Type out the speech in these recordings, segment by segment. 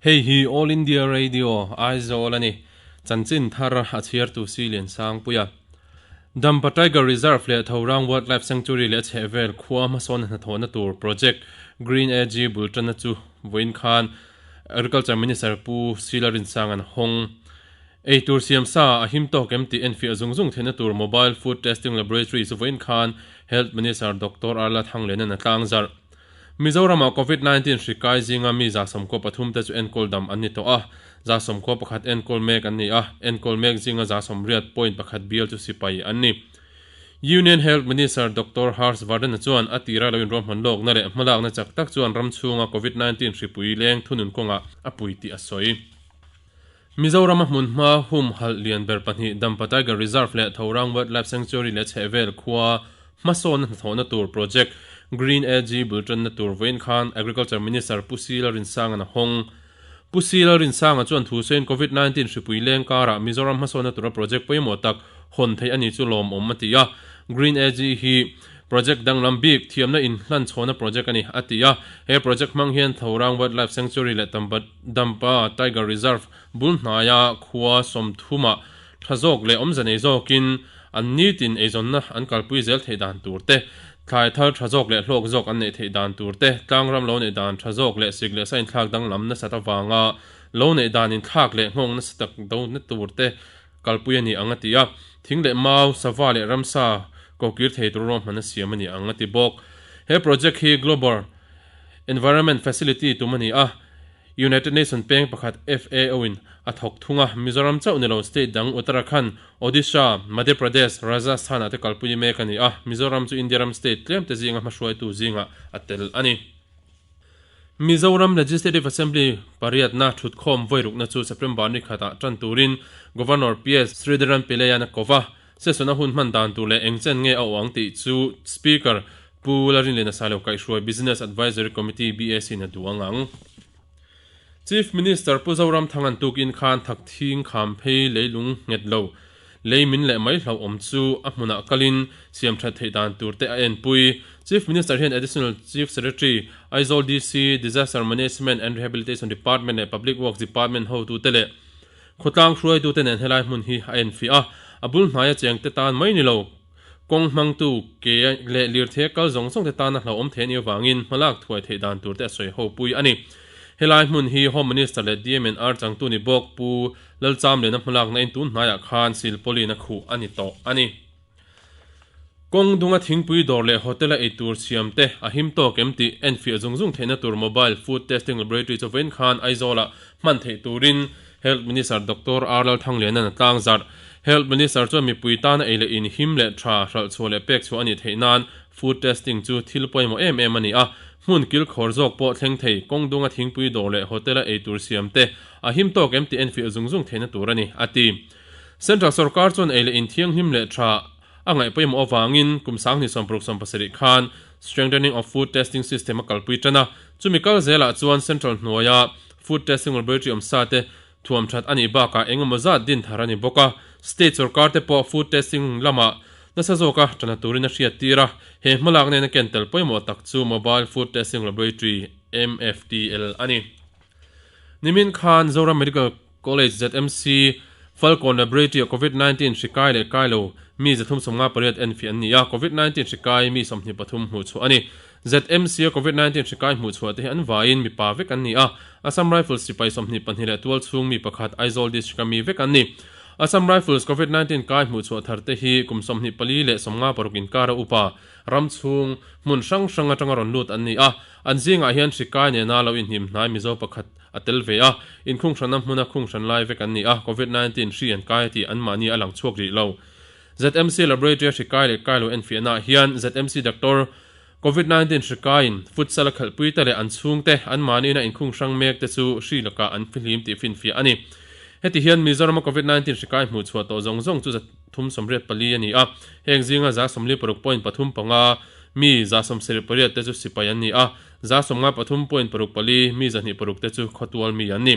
Hei hi All India Radio, Aizawl a ni. Chanchin thar a chhiartu si Liansangpuia. Dampa Tiger Reserve leh Thorang Wildlife Sanctuary leh a chhehvel khua hmasawn hnathawhna tur project Green AG bul tanna chu vawiin khan Agriculture Minister Pu Sila Rinsanga'n a hawng. Ei tur siam sa a him tawk em tih enfiah zung zung theihna tur Mobile Food Testing Laboratory chu vawiin khan Health Minister Doctor Arla Thanglena'n a tlangzarh. Mizoramah Covid 19 hri kai zinga mi 73 te chu enkawl dam an ni tawh a, 71 enkawl mek an ni a, enkawl mek zinga 80.1 bial chu sipai an ni. Union Health Minister Doctor Harsh Vardhan-a chuan a tira lo inruahman lawkna leh hmalakna chak tak chuan ram chhunga Covid 19 hripui leng thunun kawngah a pui tih a sawi. Mizorama hmunhma humhalh lian ber pahnih Dampa Tiger Reserve leh Thorang Wildlife Sanctuary leh chhehvel khua hmasawnna hnathawhna tur project Green AG bul tanna tur vawiin khan Agriculture Minister Pu Si Lalrinsanga'n a hawng. Pu Si Lalrinsanga chuan thu sawiin Covid 19 hripui leng karah Mizoram hmasawnna tura project pawimawh tak hawn theih a ni chu lawmawm a ti a. Green AG hi Project danglam bik thiamna inhlan chhawna project a ni, a ti a. He project hmang hian Thorang Wildlife Sanctuary leh Dampa Tiger Reserve bul hnaia khua 30ah tha zawk leh awmze nei zawkin an nitin eizawnna an kalpui zel theih dan tur te, thlai thar tha zawk leh hlawk zawk an neih theih dan tur te, tlangram lo neih dan tha zawk leh sik leh sa inthlak danglam nasat avanga lo neih dan inthlak leh nghawng nasa tak do na tur te kalpui a ni ang a ti a, thing leh mau, sava leh ramsa kokir thei tur ruahman a siam a ni ang a ti bawk. He project hi Global Environment Facility tum a ni a, United Nation peng pakhat FAO in a thawk thung a, Mizoram chauh ni lo state dang Uttarakhand, Odisha, Madhya Pradesh, Rajasthan ah te kalpui mek a ni a, Mizoram chu India ram state tlem te zinga hmahruaitu zingah a tel a ni. Mizoram Legislative Assembly pariatna thutkhawm vawirukna chu September ni khatah tan turin Governor PS Sridharan Pillai-a'n a ko va. Session a hun hman dan tur leh eng chen nge a awh ang tih chu Speaker Pu Larinliana Sailo kaihhruai Business Advisory Committee, BAC, in a duang ang. Chief Minister Pu Zoramthanga'n tukin khan Thakthing kham phei leilung nghet lo lei min leh mai hlauhawm chu a hmunah kalin siam that theih dan tur te a enpui. Chief Minister hian Additional Chief Secretary, Aizawl DC, Disaster Management and Rehabilitation Department leh Public Works Department hotute leh khawtlang hruaitute nen helai hmun hi a enfiah a, a bul hnaia chengte tan mai ni lo, kawng hmangtu ke leh lirthei kal zawng zawng te tana hlauhawm thei a nih avangin hmalak thuai theih dan tur te a sawi ho pui a ni. Helai hmun hi Home Minister leh DMNR changtu ni bawk Pu Lalchamliana hmalakna in tun hnaiah khan silpawlin a khuh a ni tawh a ni. Kawng dunga thingpui dawr leh hotel a eitur siam te a him tawk em tih enfiah zung zung theihna tur Mobile Food Testing Laboratory chu vawiin khan Aizawlah hman theih turin Health Minister Doctor R Lalthangliana'n a tlangzarh. Health Minister chuan mipui tana ei leh in him leh tha hralh chhuah leh pek chhuah a nih theih nan food testing chu thil pawimawh em em a ni a, hmun kilkhawr zawk pawh thleng thei, kawng dunga thingpui dawr leh hotel a eitur siam te a him tawk em tih enfiah zung zung theihna tur a ni, a ti. Central sorkar chuan ei leh in thianghlim leh tha a ngaih pawimawh avangin kum 2067 khan Strengthening of Food Testing System a kalpui tan a, chumi kal zelah chuan Central hnuaia Food Testing Laboratory awm sa te thuam that a nih bakah eng emaw zat din thar a ni bawk a, State sorkar te pawh food testing lamah nasa zawka tana turin a hriat tir a, he hmalak nena ken tel pawimawh tak chu Mobile Food Testing Laboratory, MFTL, a ni. Nimin khan Zoram Medical College, ZMC, Falkawn Laboratory-ah Covid 19 hri kai leh kai lo mi 358 enfiah an ni a, Covid 19 hri kai mi 23 hmuh chhuah a ni. ZMC-a Covid 19 hri kai hmuh chhuah te hi an vaiin mipa vek an ni a, Assam Rifles sipai 22 leh tual chhung mi pakhat Aizawl District-a mi vek an ni. Assam Rifles Covid 19 kai hmuh chhuah thar te hi kum 24 leh 56 inkara upa ram chhung hmun hrang hrang atanga rawn lut an ni a, an zingah hian hri kai nena lo inhnim hnai Mizo pakhat a tel ve a, inkhunghranna hmuna khunghran lai vek an ni a, Covid 19 hri an kai a tih anmahni a lang chhuak rih lo. ZMC Laboratory-a hri kai leh kai lo enfiahnaah hian ZMC Doctor Covid 19 hri kaiin futsal a khalhpui te leh an chhungte anmahniina inkhunghrang mek te chu hri lakah an fihlim tih finfiah a ni. Heti hian Mizorama Covid 19 hri kai hmuh chhuah tawh zawng zawng chu 384 a ni a, heng zinga 45.35 mi 78 te chu sipai an ni a, 93.64 mi 26 te chu khawtual mi an ni.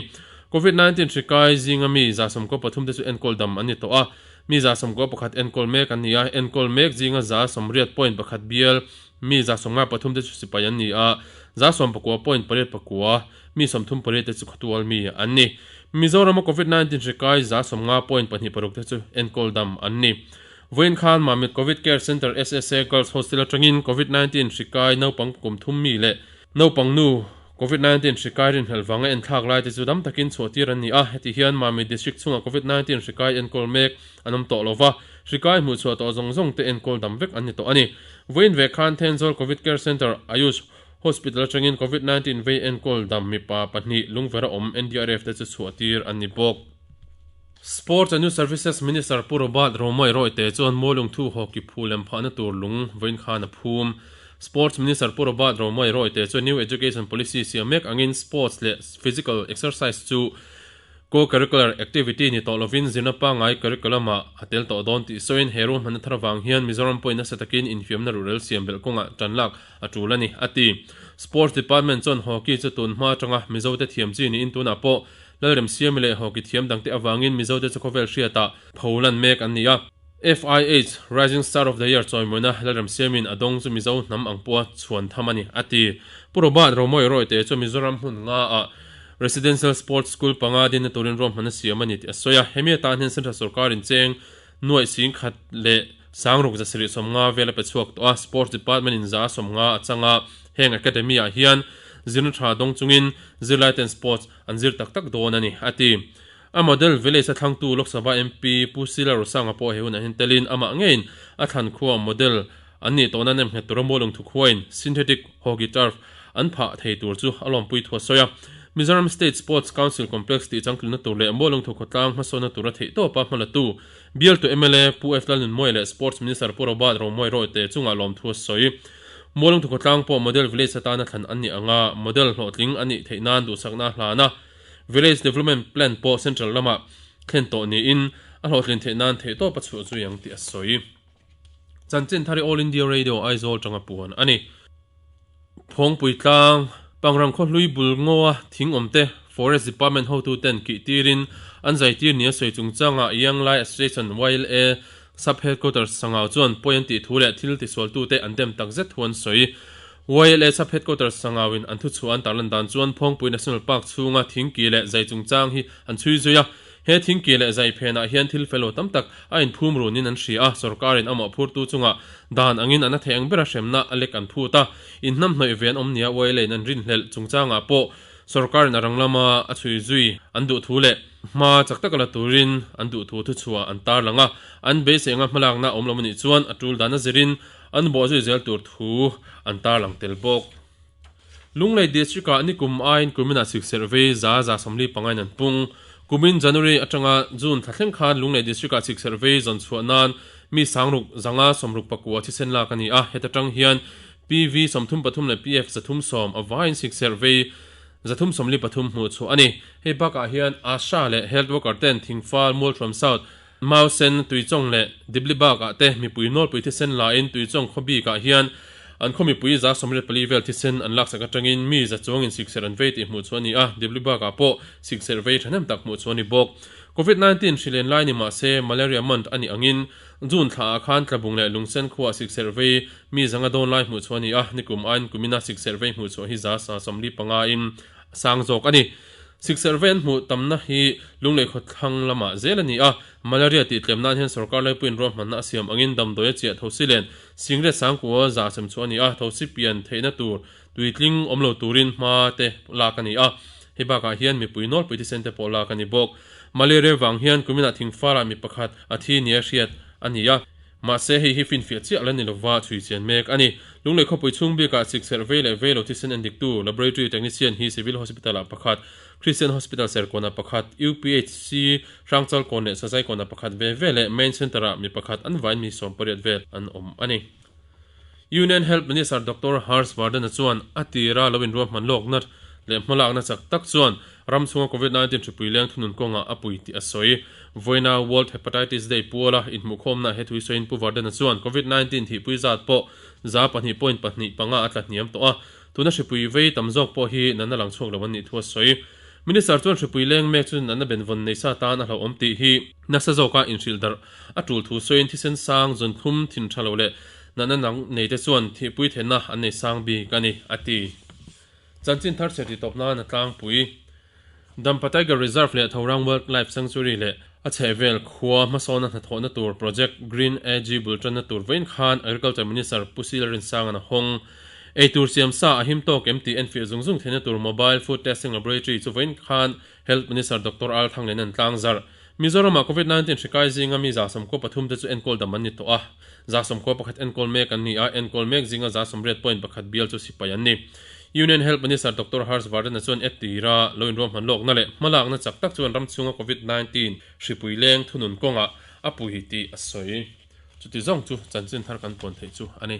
Covid 19 hri kai zinga mi 93 te chu enkawl dam an ni tawh a. Mi 91 enkawl mek an ni a, enkawl mek zinga 80.1 bial mi 93 te chu sipai an ni a, 19.89 mi 38 te chu khawtual mi an ni. Mizorama Covid-19 hri kai 50.26 te chu enkawl dam an ni. Vawiin khan Mamit Covid Care Centre SSA Girls Hostel atangin Covid-19 hri kai naupang kum thum mi leh naupang nu Covid-19 hri kai rinhlelh vanga enthlak lai te chu dam takin chhuahtir an ni a, heti hian Mamit District chhungah Covid-19 hri kai enkawl mek an awm tawh lova, hri kai hmuhchhuah tawh zawng zawng te enkawl dam vek an ni tawh a ni. Vawiin ve khan Thenzawl Covid Care Centre Ayush Hospital atangin Covid-19 vei enkawl dam mipa pahnih lungvera awm NDRF te chu chhuahtir an ni bawk. Sports and Youth Services Minister Pu Robert Romawia Rawite chuan Mualungthu hockey phu lem phahna tur lung vawiin khan a phum. Sports Minister Pu Robert Romawia Rawite chuan New Education Policy siam mek angin sports leh physical exercise chu co-curricular activity ni tawh lovin zirna pangngai curriculum ah a tel tawh dawn tih sawiin he ruahmanna thar avang hian Mizoram pawhin nasa takin infiamna ruhrel siam belh kawngah tan lak a tul a ni, a ti. Sports Department chuan hockey chu tun hma atanga Mizote thiam chi niin tunah pawh Lalremsiami leh hockey thiam dangte avangin Mizote chu khawvel hriatah pho lan mek an ni a. FIH Rising Star of the Year chawimawina Lalremsiamin a dawng chu Mizo hnam ang pawha chhuan tham a ni, a ti. Pu Robert Romawia Rawite chu Mizoram hmun ngaah Residential Sports School panga dinna turin ruahman a siam a ni tih a sawi a. Hemi atan hian Central Sorkarin cheng nuaih sing khat leh sangruk zasarih sawmnga vel a pe chhuak tawh a, Sports Department in za sawmnga a chang a, heng Academy ah hian zirna tha dawng chungin zirlai ten sports an zir tak tak dawn a ni, a ti. A model village a thlangtu Lok Sabha MP Pu Sila Rosanga pawh he hunah hian telin amah ngeiin a thlan khuaa model an nih tawhna nem nghet tura Mualung Thukhuain synthetic hockey turf an phah thei tur chu a lawmpui thu a sawi a. Mizoram State Sports Council Complex tih changtlunna tur leh Mualung Thu khawtlang hmasawnna tura theihtawpa hmalatu bialtu mla Pu F Lalnunmawia leh Sports Minister Pu Robert Romawia Rawite chungah lawmthu a sawi. Mualung Thu khawtlang pawh model village atana thlan an nih anga model hlawhtling a nih theih nan duhsakna a hlan a. Village Development Plan pawh Central lamah thlen tawh niin a hlawhtlin theih nan theihtawp a chhuah zui ang tih a sawi. Chanchin thar i All India Radio Aizawl tanga puan a ni. Phawngpui tlang, Pangrang khawhlui bul ngawa thing awmte Forest Department hotuten kih tirin an zai tir nia sawi chungchangah Young Lai Association, YLA, Sub Headquarters Sangau chuan pawi an tih thu leh thil tisualtute an dem takzet thu an sawi. YLA Sub Headquarters Sangauin an thuchhuah an tarlan dan chuan Phawngpui National Park chhunga thingki leh zai chungchang hi an chhui zui a. He thingki leh zai phenah hian thil fello tam tak a inphum runin an hria a, sorkarin a mawhphurtu chungah dan angin an a theih ang bera hremna a lek an phut a, inhnamhnawih ve an awm nia YLA-in an rinhlelh chungchangah pawh sorkarin a rang lama a chhui zui an duh thu leh hma chak taka la turin an duh thu thuchhuah an tarlang a, an beisei anga hmalakna a awm lo a nih chuan a tul dan a zirin an bawh zui zel tur thu an tarlang tel bawk. Lunglei District-ah nikum aiin kuminah sikserh vei za za 45 in an pung. Kumin January atanga June thla thleng khan Lunglei District-ah sikserh vei zawn chhuah nan mi sangruk zanga sawmruk pakua thisen lak a ni a, heta tang hian PV 33 leh PF 310 a vaiin sikserh vei 343 hmuh chhuah a ni. Hei bakah hian ASHA leh Health Worker ten Thingfal, Mualthuam South, Mausen, Tuichawng leh Diblibak ah te mipui nawlpui thisen lain Tuichawng khaw bik ah hian an khaw mipui 74 vel thisen an laksak atangin mi za chuangin sikserh an vei tih hmuh chu a ni a, Diblibak ah pawh sikserh vei thahnem tak hmuh chu a ni bawk. Covid 19 hri len lai ni mah se Malaria month a nih angin June thla ah khan Tlabung leh Lungsen khuaah sikserh vei mi zanga dawn lai hmuh chu a ni a, nikum aiin kumina sikserh vei hmuh chhuah hi 45 in a sang zawk a ni. Sikserh vei an hmuh tamna hi Lunglei khawthlang lamah zel a ni a, malaria tih tlem nan hian sorkar laipuiin ruahmanna a siam angin damdawi a chiah thosi len singlet sangkua za sem chu a ni a, thosi pian theihna tur tuitling awm lo turin hma te lak a ni a, hei bakah hian mipui nawlpui thisen te pawh lak a ni bawk. Malaria vang hian kuminah thingfarah mi pakhat a thi nia hriat a ni a. Mahse, hei hi finfiah chiah la ni lova chhui chian mek a ni. Lunglei khawpui chhung bikah sikserh vei leh vei lo thisen en diktu Laboratory Technician hi Civil Hospital-ah pakhat, Christian Hospital Serkawnah pakhat, UPHC Hrangchal kawn leh Sazai kawnah pakhat ve ve leh Main Centre-ah mi pakhat an vain mi 18 vel an awm a ni. Union Health Minister Doctor Harsh Vardhan-a chuan a tira lo inruahman lawkna leh hmalakna chak tak chuan ram chhunga Covid 19 hripui leng thunun kawngah a pui tih a sawi. Vawiina World Hepatitis Day puala inhmuhkhawmna he thui sawiin Pu Vardhan-a chuan Covid 19 thihpui zat pawh 2.25 a tla hniam tawh a, tuna hripui vei tam zawk pawh hi natna lang chhuak lo an nih thu a sawi. Minister chuan hripui leng mek chu natna benvawn nei sa tan a hlauhawm tih hi nasa zawka inhrilh darh a tul thu sawiin thisen sang zun thlum thin tha lo leh natna dang nei te chuan thihpui theihna an nei sang bik a ni, a ti. Chanchin thar chhe tih tawp nan a tlangpui. Dampa Tiger Reserve leh Thorang Wildlife Sanctuary leh a chhehvel khua hmasawna hnathawhna tur Project Green AG bul tanna tur vawiin khan Agriculture Minister Pu Sila Rinsanga'n a hawng. Eitur siam sa a him tawk em tih enfiah zung zung theihna tur Mobile Food Testing Laboratory chu vawiin khan Health Minister Doctor Al Thanglian an tlangzarh. Mizoramah Covid 19 hri kai zinga mi 13% te chu enkawl dam an ni tawh a, 11% enkawl mek an ni a, enkawl mek zinga 80.1 bial chu sipai an ni. Union Health Minister Doctor Harsh Vardhan-a chuan e tira lo inruahman lawkna leh hmalakna chak tak chuan ram chhunga Covid 19 hripui leng thunun kawngah a pui tih a sawi. Chuti zawng chu chanchin thar kan puan theih chu a ni.